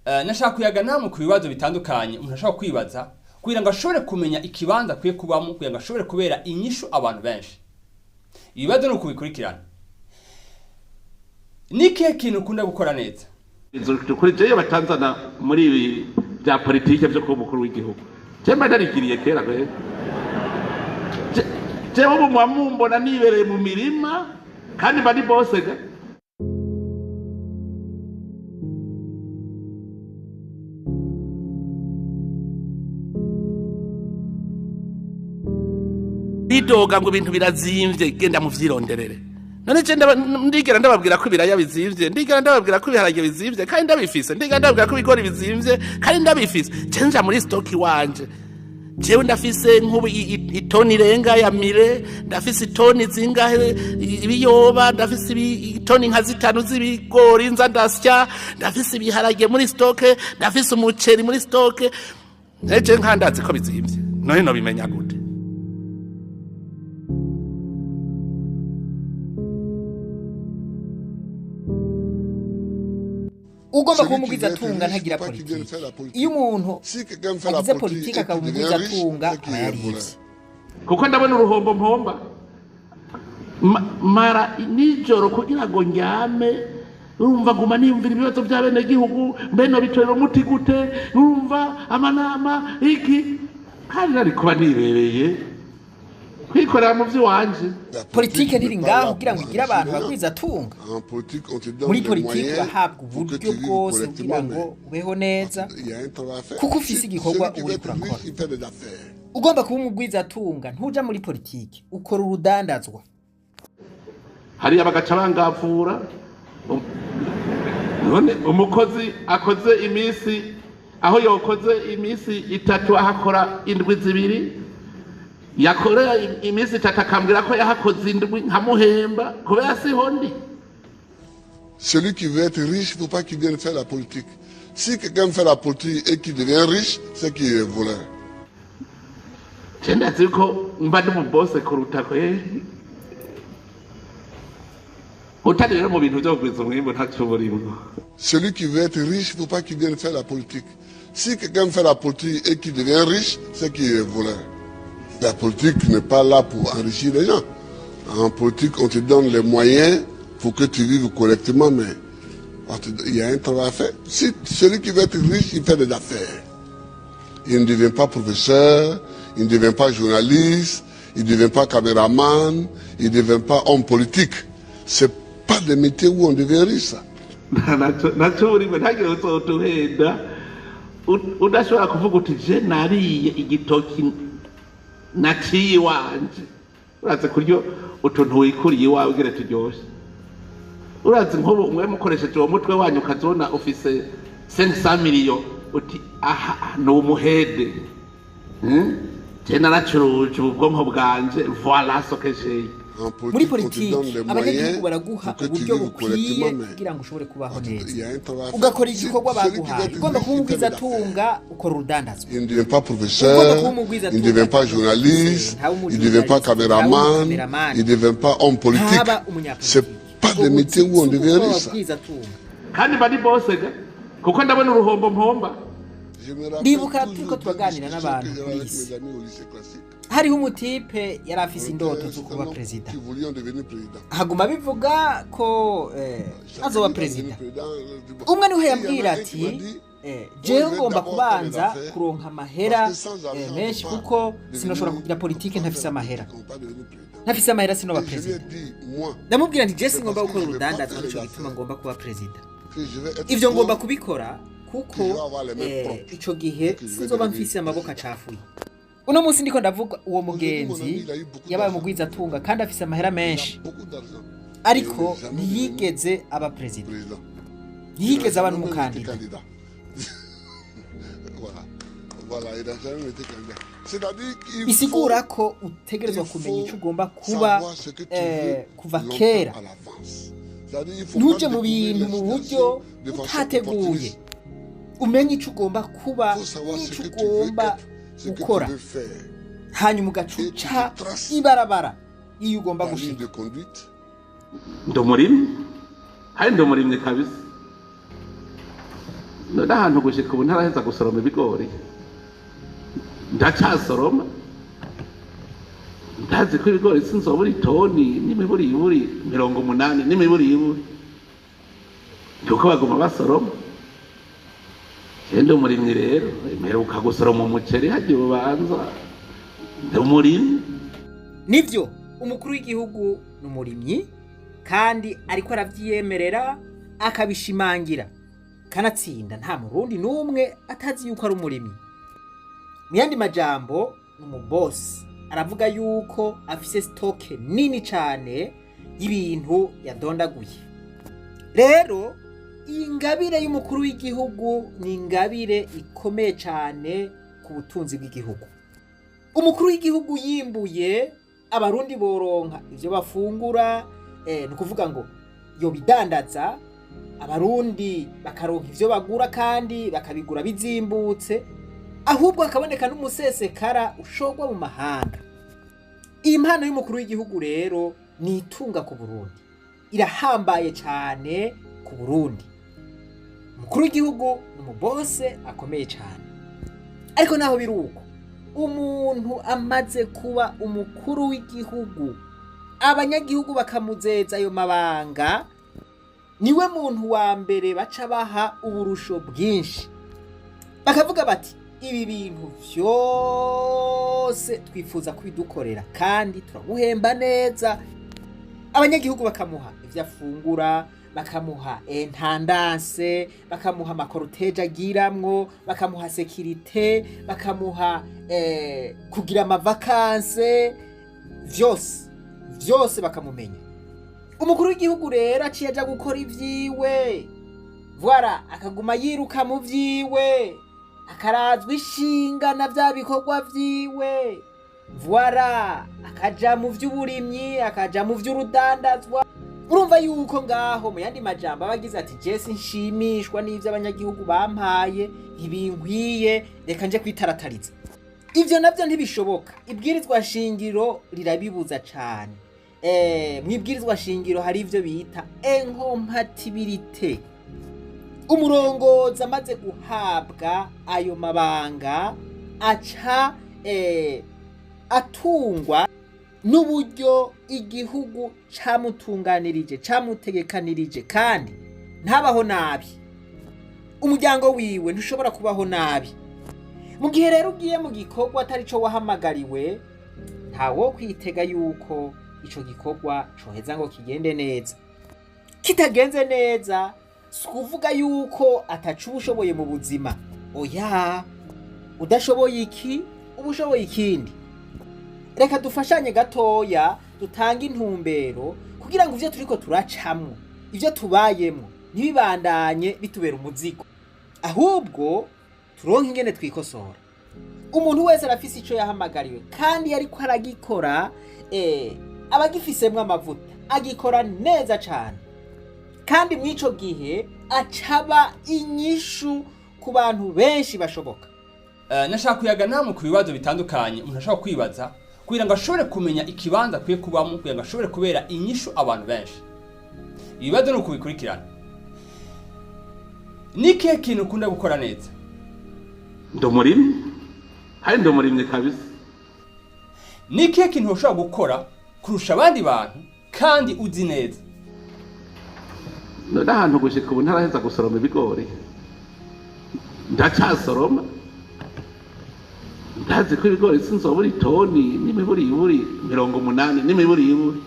Nashaka kuyaga namwe ku bibazo bitandukanye umuntu ashobora kwibaza kugira ngo ashobore kumenya ikibanza akwiye kubamo, kugira ngo ashobore kubera inyishu abantu benshi. Ibibazo ni ukubikurikirana. Ni ikihe kintu ukunda gukora neza? Kuri jewe batanzana muri ibi bya politike byo kuba umukuru w'igihugu, je mba narigiriye kera kwe. Jewe ubu muba mumbona nibereye mu mirima kandi mba ni bose ga. Bidoga ngo ibintu birazimvye, genda muvyironderere. None je ndigera ndababwira ko ibiraya bizimvye, ndigera ndababwira ko ibiharage bizimvye kandi ndabifise, ndigera ndababwira ko ibigori bizimvye kandi ndabifise. Je nja muri stock iwanje, jewe ndafise nk'ubu itoni irenga ya mire, ndafise itoni zingahe ibiyoba, ndafise itoni nka zitanu z'ibigori nza ndasya, ndafise ibiharage muri stock, ndafise umuceri muri stock. Eje nkandazi ko bizimvye, none nobimenya gute? Ugomba kuba Celui qui veut être umugwizatunga riche, ntagira faut pas qu'il vienne politiki. faire la politique. Iyo umuntu Si quelqu'un fait la agize politique politiki et akaba qu'il devient riche, umugwizatunga c'est qu'il aba est yarivye. voleur. Kuko ndabona uruhombo mpomba. Mara nijoro kugira ngo ndyame, urumva nguma niyumvira ibibazo by'abenegihugu, mbe nobitorera umuti gute, urumva amanama iki, kandi nari kuba nibereye kwikorera mu vy'iwanje. La Politike n'est ntiri pas ngaho là kugira pour ngo igire abantu enrichir les gens. bagwizatunga. En politique, on te donne Muri les politiki moyens urahabwa pour que uburyo tu vives bwose correctement, kugira ngo mais ubeho neza, il y a un travail à faire. kuko ufise Si igikorwa celui qui uba veut uriko être urakora. riche, il fait des affaires. Ugomba kuba umugwizatunga ntuja muri politiki, ukora urudandazwa. Hariya bagaca bangavura. None umukozi akoze iminsi, aho yokoze iminsi 3 ahakora indwi 2, yakorera iminsi 3 akambwira ko yahakoze indwi, nkamuhemba kubera siho ndi. Celui qui veut être riche, il ne faut pas qu'il vienne faire la politique. Si quelqu'un fait la politique et qu'il devient riche, c'est qu'il est voleur. Je ndazi ko mba ndi umubose kuruta kwe. Utari rero mu bintu vyo kugwiza umwimbu ntaco burimwo. Celui qui veut être riche, il ne faut pas qu'il vienne faire la politique. Si quelqu'un fait la politique et qu'il devient riche, c'est qu'il est voleur. La politique n'est pas là pour enrichir les gens. En politique, on te donne les moyens pour que tu vives correctement, mais il y a un travail à faire. Si celui qui veut être riche, il fait des affaires. Il ne devient pas professeur, il ne devient pas journaliste, il ne devient pas caméraman, il ne devient pas homme politique. C'est pas des métiers où on devient riche, ça. Naco burimwo, ntagire uzoduhenda. Udashobora kuvuga uti je nariye igitoki naciye iwanje. Urazi kuryo utuntu wikuriye iwawe ugira turyoshe. Urazi nk'ubu mwe mukoresheje uwo mutwe wanyu ukazona ufise 500 millions, uti aha ni umuhede. Je naracuruje ubwonko bwanje, voilà ce que j'ai. En Muri politique, on te politiki donne les abanyagihugu moyens baraguha pour que tu uburyo vives bukwiye correctement, mais kugira ngo ushobore kubaho neza, il y a un travail à faire. ugakora Si igikorwa celui qui veut baguhaye. être Ugomba riche, kuba il fait des affaires. umugwizatunga ukora urudandazwa. Il ne devient pas Ugomba professeur, kuba umugwizatunga il ne devient pas journaliste, ntaba il ne devient pas umujournaliste, ntaba caméraman, umukameramani, il ne devient pas homme politique. ntaba C'est umunyapolitiki. pas Ubwo des métiers où on buzi devient si riche, ça. ubwizatunga. Kandi mba ndi bose ga, kuko ndabona uruhombo mpomba. Je me rappelle Ndibuka toujours turiko d'une turaganira discussion n'abantu que j'avais kuri avec iyi si. mes amis au lycée classique. Hariho umutipe yari afise On indoto était zo un kuba certain nombre perezida, qui voulions devenir président. haguma bivuga ko Chacun azoba dit perezida. devenir président, du- Umwe niho Et il y en a yambwira un qui ati m'a dit, jewe je vais ngomba d'abord faire des kubanza affaires, kuronka amahera parce que sans argent, on menshi peut pas kuko devenir- sinoshobora kugira politike on peut pas ntafise faire la amahera, politique, on peut pas devenir président. ntafise amahera sinoba Et je lui ai perezida. dit, moi, Ndamubwira nti je c'est singomba parce que gukora je vais pas urudandazwa, faire nico les gituma affaires, ngomba kuba perezida. que je vais être Ivyo ngomba pauvre, kubikora kuko que je vais avoir les mains propres, ico gihe que je vais sinzoba devenir mfise amaboko président. acafuye. Uno munsi ndiko ndavuga uwo Aujourd'hui, mon mugenzi ami, il a eu beaucoup yabaye d'argent. umugwizatunga kandi afise amahera Il a menshi, beaucoup d'argent. ariko Il n'est jamais devenu ntiyigeze aba perezida, président. ntiyigeze aba Il n'a jamais été n'umukandida. candidat. Voilà. Voilà, il n'a jamais été candidat. C'est-à-dire qu'il Bisigura faut, ko utegerezwa il kumenya faut ico ugomba kuba savoir ce que tu veux kuva longtemps kera. à l'avance. C'est-à-dire il faut Ntuje pas mu découvrir bintu la mu buryo situation de façon utateguye, opportuniste. umenye ico ugomba kuba Il faut savoir ce n'ico que tu veux ugomba être, ce que tu gukora, veux faire. hanyuma ugaca Et tu uca te traces ibarabara iyo ugomba ta ligne gushika. de conduite. Ndi umurimyi, kandi ndi umurimyi kabisa. None ahantu gushika ubu ntaraheza gusoroma ibigori, ndacasoroma. Ndazi ko ibigori sinzobura itoni n'imiburiburi 80 n'imiburiburi, kuko baguma basoroma. Ndi umurimyi rero, mperuka gusoroma umuceri hagiye ubanza, ndi umurimyi. Nivyo, umukuru w'igihugu ni umurimyi kandi ariko aravyiyemerera akabishimangira, kanatsinda nta murundi n'umwe atazi yuko ari umurimyi. Mu yandi majambo, ni umubosi. Aravuga yuko afise stock nini cane y'ibintu yadondaguye. Rero iyi ngabire y'umukuru w'igihugu ni ingabire ikomeye cane ku butunzi bw'igihugu. Umukuru w'igihugu yimbuye, abarundi boronka ivyo bafungura, ni ukuvuga ngo yobidandaza, abarundi bakaronka ivyo bagura kandi bakabigura bizimbutse, ahubwo hakaboneka n'umusesekara ushorwa mu mahanga. Iyi mpano y'umukuru w'igihugu rero ni itunga ku Burundi, irahambaye cane ku Burundi. Umukuru w'igihugu ni umubose akomeye cane. Ariko naho biri uko, umuntu amaze kuba umukuru w'igihugu, abanyagihugu bakamuzeza ayo mabanga, niwe muntu wa mbere baca baha uburusho bwinshi, bakavuga bati ibi bintu vyose twifuza kubidukorera kandi turaguhemba neza. Abanyagihugu bakamuha ivyo afungura, bakamuha intendance, bakamuha ama cortège agiramwo, bakamuha sécurité, bakamuha kugira ama vacances, vyose vyose bakamumenya. Umukuru w'igihugu rero aciye aja gukora ivyiwe, voilà, akaguma yiruka mu vyiwe, akarazwa ishinga na vya bikorwa vyiwe, voilà, akaja mu vy'uburimyi, akaja mu vy'urudandazwa. Urumva yuko ngaho mu yandi majambo aba agize ati jesi nshimishwa n'ivyo abanyagihugu bampaye, ntibinkwiye, reka nje kwitaratariza. Ivyo navyo ntibishoboka, ibwirizwa shingiro rirabibuza cane. Mw'ibwirizwa shingiro hari ivyo bita incompatibilité. Umurongozi amaze guhabwa ayo mabanga aca atungwa n'uburyo igihugu camutunganirije, camutegekanirije, kandi ntabaho nabi, umuryango wiwe ntushobora kubaho nabi. Mu gihe rero ugiye mu gikorwa atari co wahamagariwe, ntawo kwitega yuko ico gikorwa coheza ngo kigende neza. Kitagenze neza si ukuvuga yuko ataca uba ushoboye mu buzima, oya, udashoboye iki uba ushoboye ikindi. Reka dufashanye gatoya, dutange intumbero kugira ngo ivyo turiko turacamwo, ivyo tubayemwo, ntibibandanye bitubera umuzigo, ahubwo turonke ingene twikosora. Umuntu wese arafise ico yahamagariwe, kandi iyo ariko aragikora aba agifisemwo amavuta, agikora neza cane, kandi mw'ico gihe acaba inyishu ku bantu benshi bashoboka. Nashaka kuyaga namwe ku bibazo bitandukanye umuntu ashobora kwibaza kugira ngo ashobore kumenya ikibanza akwiye kubamo, kugira ngo ashobore kubera inyishu abantu benshi. Ibibazo ni ukubikurikirana. Ni ikihe kintu ukunda gukora neza? Ndi umurimyi, hari ndi umurimyi kabisa. Ni ikihe kintu ushobora gukora kurusha abandi bantu kandi uzi neza? None ahantu gushika ubu ntaraheza gusoroma ibigori, ndacasoroma. Ndazi ko ibigori sinzobura itoni n'imiburiburi 80 n'imiburiburi.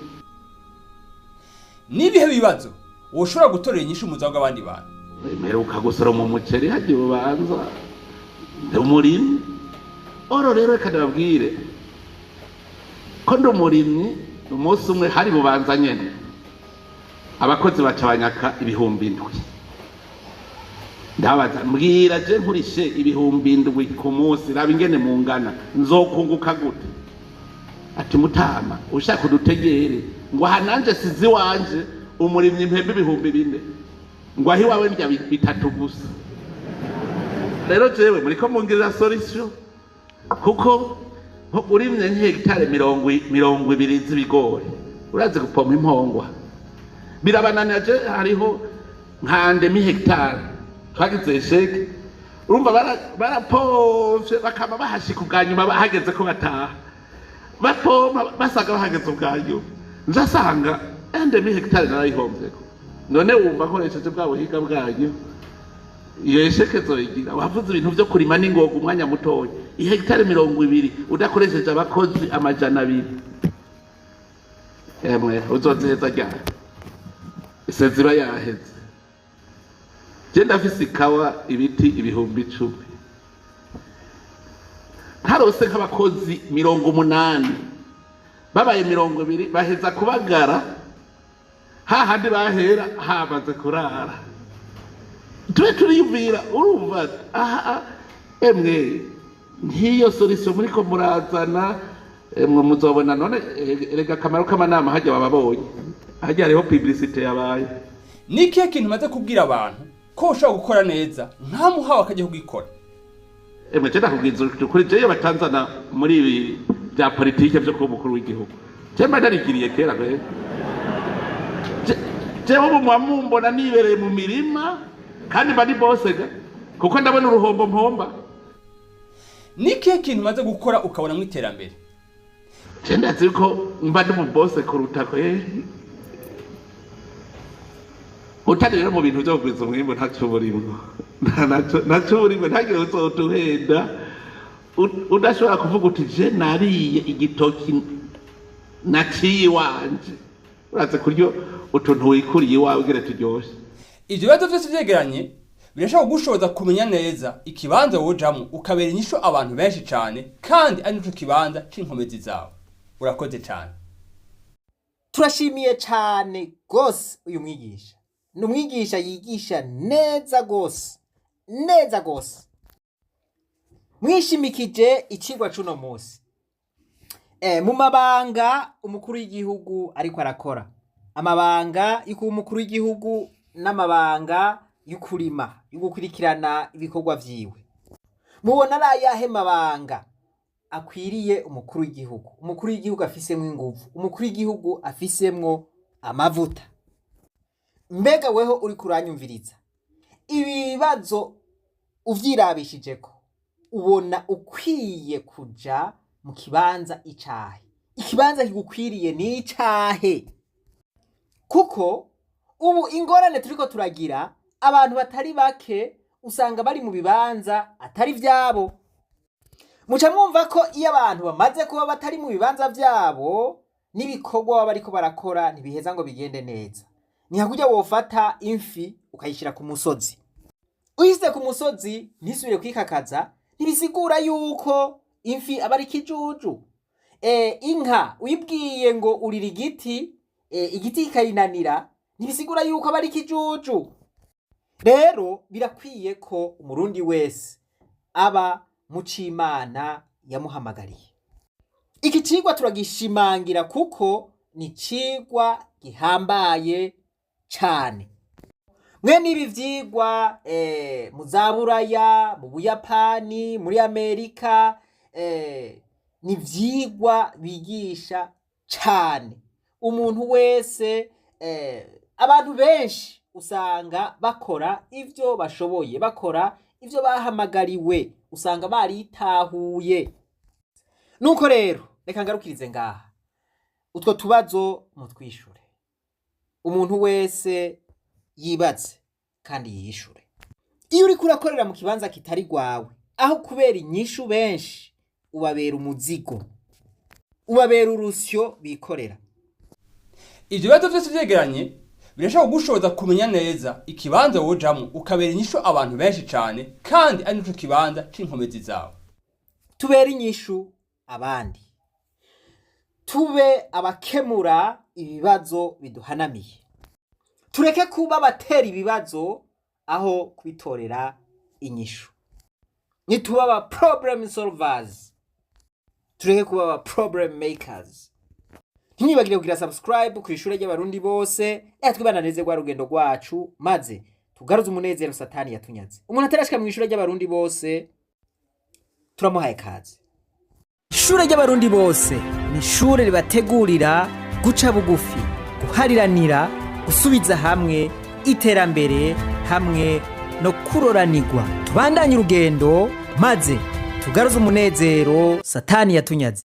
Ni ibihe bibazo woshobora gutorera inyishu mu buzima bw'abandi bantu? Mperuka gusoroma umuceri hagiye ubanza, ndi umurimyi. Oro rero reka ndababwire ko ndi umurimyi. Umunsi umwe hari bubanza nyene, abakozi baca banyaka 7,000. Ndabaza, mbwira je nkurishe 7,000 ku munsi, raba ingene mungana, nzokunguka gute? Ati mutama ushaka udutegere, ngo aha nanje sizi wanje umurimyi mpembe 4,000, ngo aho iwawe ndya 3 gusa. Rero jewe muriko mungirira solution, kuko urimye nk'hegitare 20 z'ibigori, urazi gupompa impongwa birabananira. Je hariho nkandema ihegitare Twagize échec. Urumva barapomvye, bakaba bahashika ubwa nyuma hageze ko bataha, bapompa basaga bahageze ubwa nyuma, nzasanga un demi hectare narayihomvyeko. None wumva nkoresheje bwa buhinga bwanyu, iyo échec zoyigira? Wavuze ibintu vyo kurima n'ingoga umwanya mutoya, ihegitare 20 udakoresheje abakozi 200, emwe, uzoziheza ryari? Isezi iba yaheze. Je ndafise ikawa ibiti 10,000, ntarose nk'abakozi 80, babaye 20, baheza kubagara hahandi bahera hamaze kurara. Tube turiyumvira. Urumva aha, emwe, nk'iyo solution muriko murazana, emwe, muzobona. None erega akamaro k'amanama hajya bababonye, hajya hariho publicité yabaye. Ni ikihe kintu umaze kubwira abantu ko ushobora gukora neza ntamuhawe akajya kugikora? Emwe, je ndakubwiza ukuri, jewe batanzana muri ibi bya politike vyo kuba umukuru w'igihugu, je mba narigiriye kera kweri. Jewe ubu muba mumbona nibereye mu mirima, kandi mba ni bosega kuko ndabona uruhombo mpomba. Ni ikihe kintu umaze gukora ukabonamo iterambere? Je ndazi ko mba ndi umubose kuruta kweri. Utari rero mu bintu vyo kugwiza umwimbu, ntaco burimwo. Ntaco burimwo, ntagire uzotuhenda. Udashobora kuvuga uti: "Je nariye igitoki naciye iwanje." Uraze kurya utuntu wikuriye iwawe ugere turyoshe. Ibyo bibazo byose byegeranye birashobora kugushoboza kumenya neza ikibanza wojamo ukabera inyishu abantu benshi cyane, kandi ari nico kibanza c'inkomezi zawe. Urakoze cyane. Turashimiye cyane rwose uyu mwigisha. Ni umwigisha yigisha neza rwose, neza rwose. Mwishimikije icigwa c'uno munsi, mu mabanga umukuru w'igihugu ariko arakora, amabanga yo kuba umukuru w'igihugu n'amabanga yo kurima, yo gukurikirana ibikorwa vyiwe, mubona ari ayahe mabanga akwiriye umukuru w'igihugu, umukuru w'igihugu afisemwo inguvu, umukuru w'igihugu afisemwo amavuta? Mbega weho uriko uranyumviriza, ibibazo uvyirabishijeko, ubona ukwiye kuja mu kibanza icahe? Ikibanza kigukwiriye ni icahe? Kuko ubu ingorane turiko turagira, abantu batari bake usanga bari mu bibanza atari vyabo. Muca mwumva ko iyo abantu bamaze kuba batari mu bibanza vyabo, n'ibikorwa baba bariko barakora ntibiheza ngo bigende neza. Ni hakurya wofata imfi ukayishyira ku musozi, uyishyize ku musozi ntisubire kwikakaza, ntibisigura yuko imfi aba ari ikijuju. Inka uyibwiye ngo urira igiti, igiti kikayinanira, ntibisigura yuko aba ari ikijuju. Rero birakwiye ko umurundi wese aba mu c'Imana yamuhamagariye. Iki cigwa turagishimangira kuko ni icigwa gihambaye cane. Mwe n'ibi vyigwa, mu za Buraya, mu Buyapani, muri Amerika, ni ivyigwa bigisha cane umuntu wese. Abantu benshi usanga bakora ivyo bashoboye, bakora ivyo bahamagariwe, usanga baritahuye. Nuko rero reka ngarukirize ngaha. Utwo tubazo mutwishure, umuntu wese yibaze kandi yishure. Iyo uriko urakorera mu kibanza kitari rwawe, aho kubera inyishu benshi, ubabera umuzigo, ubabera urusyo bikorera. Ibyo bibazo byose byegeranye birashobora kugushoboza kumenya neza ikibanza wojamo ukabera inyishu abantu benshi cyane, kandi ari nico kibanza c'inkomezi zawe. Tubere inyishu abandi, tube abakemura ibibazo biduhanamiye, tureke kuba abatera ibibazo aho kubitorera inyishu. Nituba aba problem solvers, tureke kuba aba problem makers. Ntimwibagire kugira subscribe ku Ishure ry'Abarundi Bose. Twibananize rwa rugendo rwacu, maze tugaruze umunezero Satani yatunyaze. Umuntu atarashika mu Ishure ry'Abarundi Bose, turamuhaye kaze. Ishure ry'Abarundi Bose ni ishure ribategurira guca bugufi, guhariranira, gusubiza hamwe, iterambere hamwe. no kuroranirwa. Tubandanye urugendo maze tugaruze umunezero Satani yatunyaze.